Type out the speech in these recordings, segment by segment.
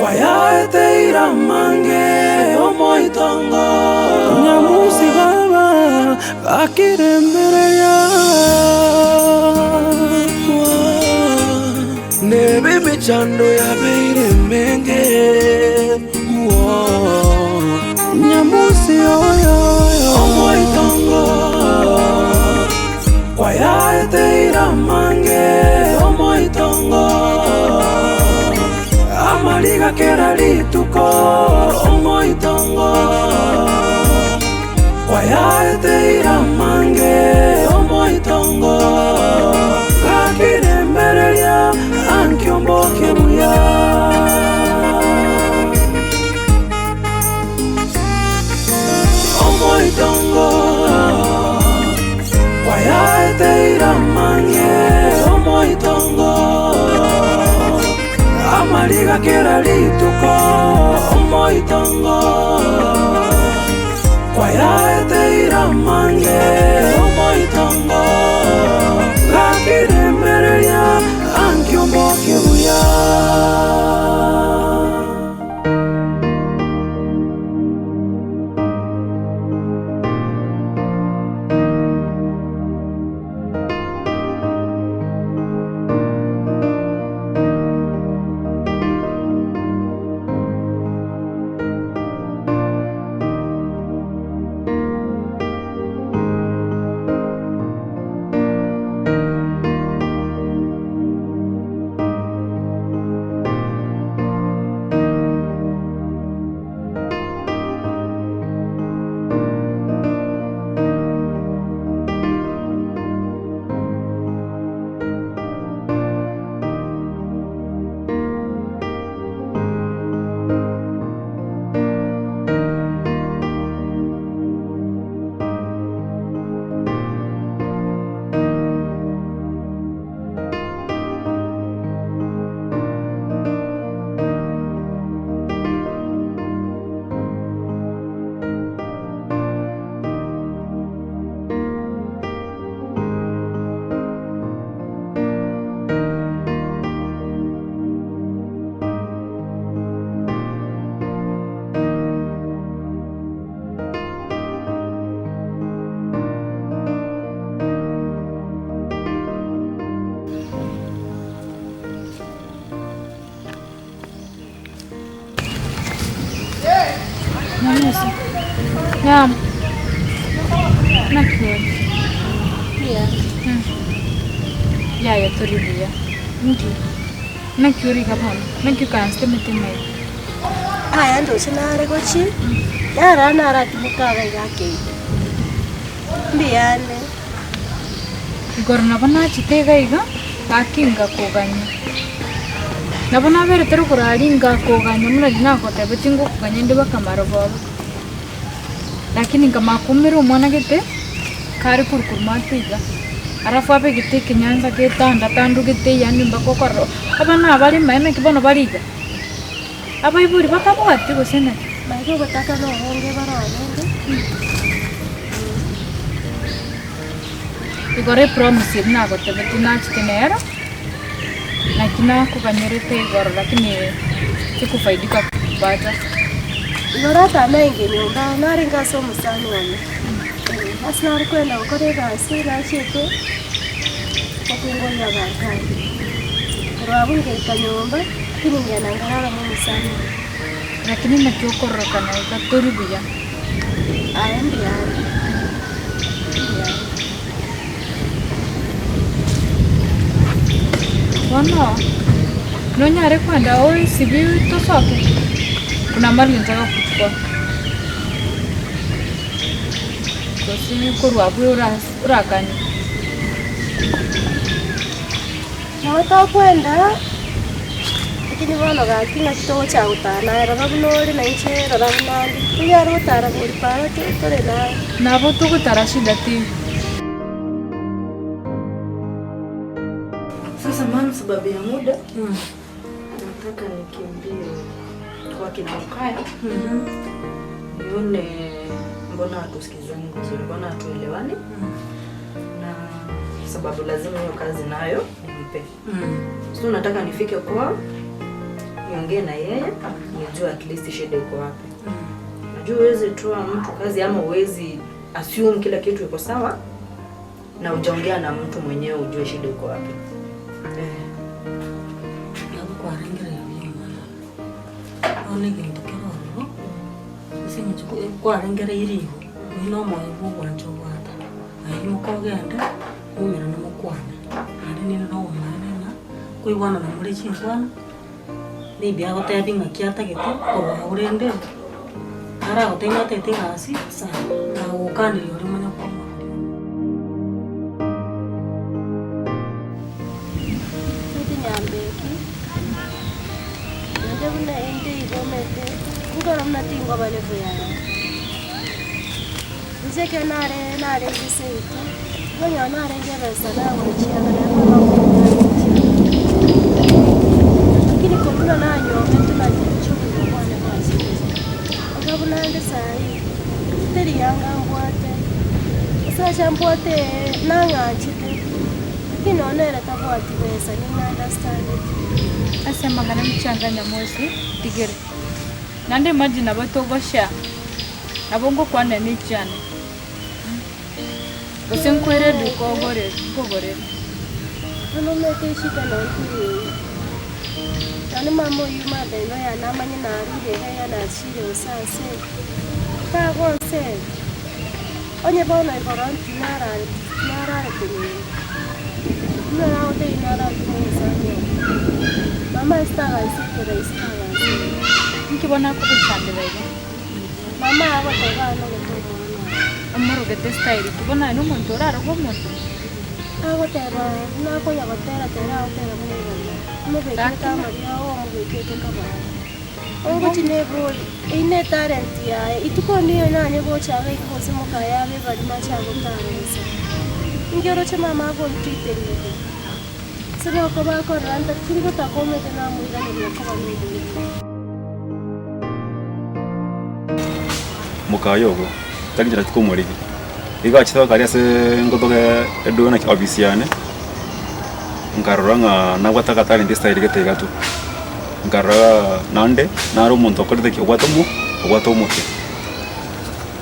Kwayaeteire amange omoitongo. Nyamusi baba gakiremereria. Nebe emechando yabeire emenge. Nyamusi oyo omoitongo. Kwayaeteire amange omoitongo. Amariga kera rituko omoitongo. Kwayaeteire amange omoitongo. Gakiremereria ankio mboke buya. Omoitongo kwayaeteire amange omoitongo. Amariga kera rituko omoitongo. Kwayaeteire amange omoitongo. Gakiremereria ankio mboke buya. Naam. Naki ore? Yaya tori buya. Nki? Naki ore iga bono? Naki okansete emetema eye? Aya ndoche nare gochia, narara naratimoka iga iga akeire. Mbuyande. Igoro nabo nachete iga iga, gaki ngakoganya. Nabo naberete rogoro aria ngakoganya buna riria nagotebetie ngokoganya inde mpaka marogoba. Lakini nkamanya koumera omwana gete, kare korwa korwa maate iga, alafu abegete ekenyansa getandatandogete yaani mpaka okorora abana aba bare maene naki bono bare iga. Abaibori bakabwati gose naki? Naende ogotaka nobonge bararenge. Igoro epromise eria nagotebetie nachete nero, naki nakoganyerete igoro lakini sikufaidika kupata. Igoro atanainge nyomba narenge ase omosani one, ase nare kwenda gokora egasi nachiete omokungu oyio agankania. Korwa abwo ngaika nyomba, lakini ngenda nkarara na omosani one. Lakini naki okororokana iga tori buya. Aye mbuya ande, mbuya ande. Bono, nonyare kwenda oesibie tosoke? Kuna mali nitaka kuchukua. Gose korwa abwo ora- orakanye. Nabo tokwenda, lakini bono gaki ng'aki togocha gotara naye rora buna ore na inche rora buna ande, tonyare gotara bori para tore naye. Nabo togotara shida ti. Sasa mama, sababu ya muda nataka nikimbie kwa kina Mokaya nione mbona hatusikizani vizuri, mbona hatuelewani na sababu lazima hiyo kazi nayo nimpe. So nataka nifike kwao Niongee na yeye nijue at least shida iko wapi. Najua huwezi toa mtu kazi ama huwezi assume kila kitu iko sawa na hujaongea na mtu mwenyewe ujue shida iko wapi. Eh. Nabo kwarengereria buya omwana one. Bono egento kere ororo, ase eng'encho kwarengereirie igo, oyio na omoyo bwa ogwancha obwate. Aye imoka ogende, moumerane mokwane, naende nere na obomaene ng'a koigwanana more chinkwana, maybe agotebi ng'aki atagete korwa abwo rende, naragotebi ng'a otagete egasi, sawa, nagokanirie oria omanye komoa. Inche Nyambeki, naende buna inde igo omanyete, nkoro buna tinkoba level yaye. Inche ekero nare narenge seito, okonyora narenge ebesa nagora chianga naende nagora chianga. Lakini korwa buna nanyomete nachiche obogima bwane bwachire, iga buna inde saii, teri yanga mbwate, omosacha mbwate nang'anchete, lakini nonye nere tabwati besa ning'a understandeti. Ase amang'ana mchanganya mosi tigere. Naende imagine nabo togoshare, nabo ngokwana ne chiane, gose nkoire eduka ogore nkogorere. Bono omanyete eshida nonye teri eyio, nonye mama oyio mother in law yane amanye narure iga iga nachire gose ase, tagonsemi, onye bono igoro nti nararete nararete nyomba, buna nagotebia nararete mosani one, mama ase tagansete rahisi tagansete. Inki bono akogochandera iga? Mama agoteba anogete omwana oye. Omorogete style ki? Bono aye nomonto oraroge omonto? Agoteba buna akonya gotera tera agotera buna ebori, omobekete amariogo omobekete kabare. Ongochi na ebori, eyio ne etalent yaye, ituko niyo nanye gocha iga iga gose mokaye abe ebari mache agotara bosa. Inki oroche mama agontreateria iga? Ase nokoba akorora ntakiri gotaka omanyete namoiraneria koba nomoika. Mokaye ogo, tari nchera tikomorigia. Igo achete gokaria ase ngotoka edu naki ofisi yane, nkarora ng'a nabwate agatalent estyle gete iga tu. Nkarora naende, nare omonto okorete ki? Obwate omo obwate omokia.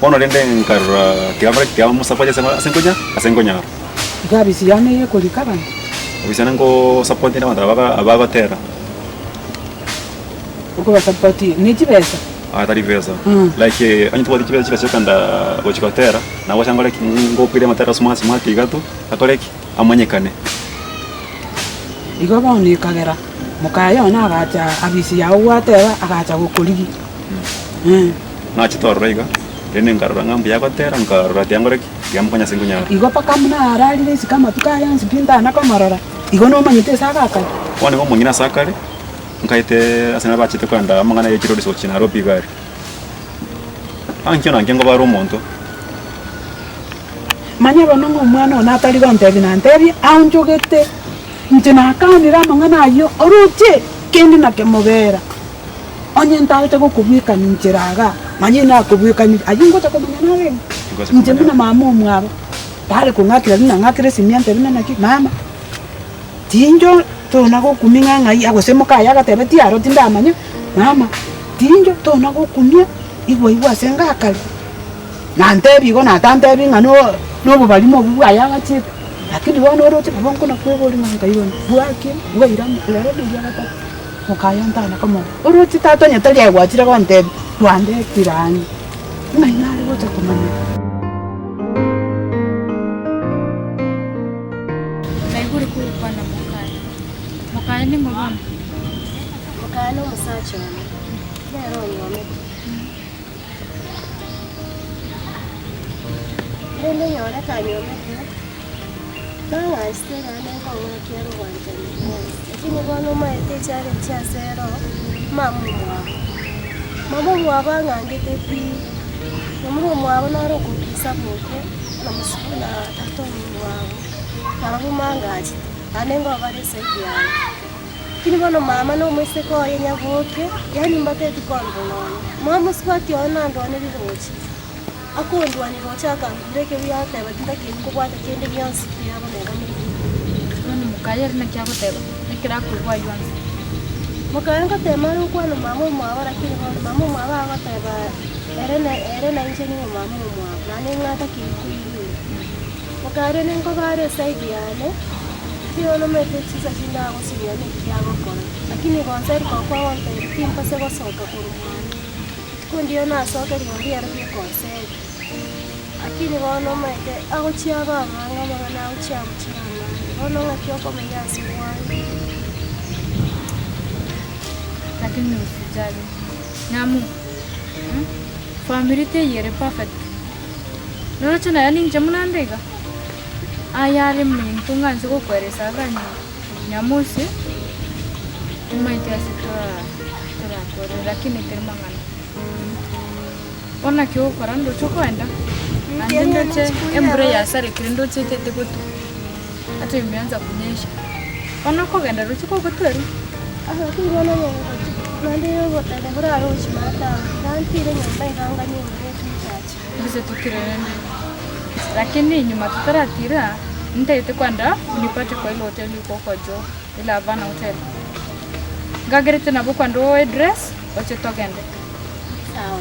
Bono rende nkarora tiga nkore ki? Tiga mosupport ase ase nkonya ase nkonyara. Iga abisi yane eye ekorika abanto. Ofisi yane nko support inde abanto aba abagotera. Okobasupport ne chibesa? Aa tari besa. Like onye tobwati chibesa chibesa chiokogenda gochia gotera, nabo gocha nkore ki? Ngokwire amatera smart smart iga tu, akore ki? Amanyekane. Igo bono ekagera mokaye one agacha abisi yao gwateba agacha gokorigia. Nachete ororo iga, rende nkarora ng'a mbuya agotera, nkarora tiga nkore ki? Tiga mokonye ase nkonyara. Igo mpaka buna ararire isiko amatuko aya onsi pi ntana komorora, igo nomanyete ase agakare. Bono igo omong'ina ase akare, nkaete ase nabachete kogenda amang'ana ye chirori gochia Nairobi iga aria. Ankio nankio nkobara omonto. Manya bono ng'a omwana one atari gontebia nantebie, aonchogete, inche nakanire amang'ana ayio, oroche kende nakemobera. Onye ntagocha gokobwekania inchera igaa, manya inakobwekanirie, ayio ngocha komanya nare ng'o? Ngocha Inche komanya. buna mama omwabo, tare kong'akera buna ng'akere esimi antebie buna naki, mama, tincho tona gokumia ng'a ng'ai gose mokaye agateba tiaro tindamanya, mama, tincho tona gokumia, igwa igwa ase ngakare. Nantebia igo natantebi ng'a no nobobarimo obwo bwaye agachete, lakini bono oroche nabo nkona kweboria ng'a nkai bono, bwakia bwairana rero riria gatato, mokaya ntana komorora. Oroche tata onye tari aye gwachire gontebia, twandetire ang'e, ng'ai nare gocha komanya. Naigure kogokwana mokaye. Mokaye ning'o bono? Mokaye na omosacha one, nere onyomete. Rende nyore kanyomete, nang'anchete naende nkong'akia ere obwanchani bwonsi. Lakini bono omanyete echallenge ase ero, mama omwabo. Mama omwabo ang'angete pi, momura omwabo naro okondi support na mos- na tata omwabo, barabwo mangachete, naende nkobare eside yaye. Lakini bono mama na omoiseke oye nyaboke, yaani mbateti kondora nonya. Mama mosubati oye nandwane riroche, akondwania roche akangura ekebuya agoteba tindakeiyo kobwata kende gionsi kiabo neba nebibe. Bono mokaye ere naki agoteba, ekero akoigwa aywo onsi. Mokaye ngotema are gokwana mama omwabo lakini bono mama omwabo agoteba ere na ere na inche nigo mama omwabo, naende ng'atakeire koigwera. Mokaye rende nkoba are eside yane, lakini bono omanyete chinsa chinde agosinywa naki agokora, lakini gonseri kokwa agontebia timbase gosoka korwa mwane. Rituko ndiyo nasokerigwe mbuya riekonseri. Lakini bono omanyete agochia aba amang'e amang'ana agochia agochia amang'e, bono ng'aki okomenya ase obwango. Lakini usijali nyamu family teiyo ere perfect, noroche naye ninche buna nde iga, aya are minto ng'anse gokoeresa iga nyamusi, tomaete ase tora torakore lakini teri mang'ana. Bono naki ogokora ndoche okoenda, naende ndoche embura yasarekire ndoche etete gotwa, hata imeanza kunyesha. Bono okogenda roche kogotwerwa. Lakini bono omonto naende ogoteba burarochi matamu, nantire nyomba iga nganye embura etwe etache. Gose totire rende, lakini nyuma totaratira, ntaete kwenda unipate kwa ile hoteli iko huko juu, ile Havana hotel. Ngagerete nabo kwenda oe dress, oche togende. Sawa.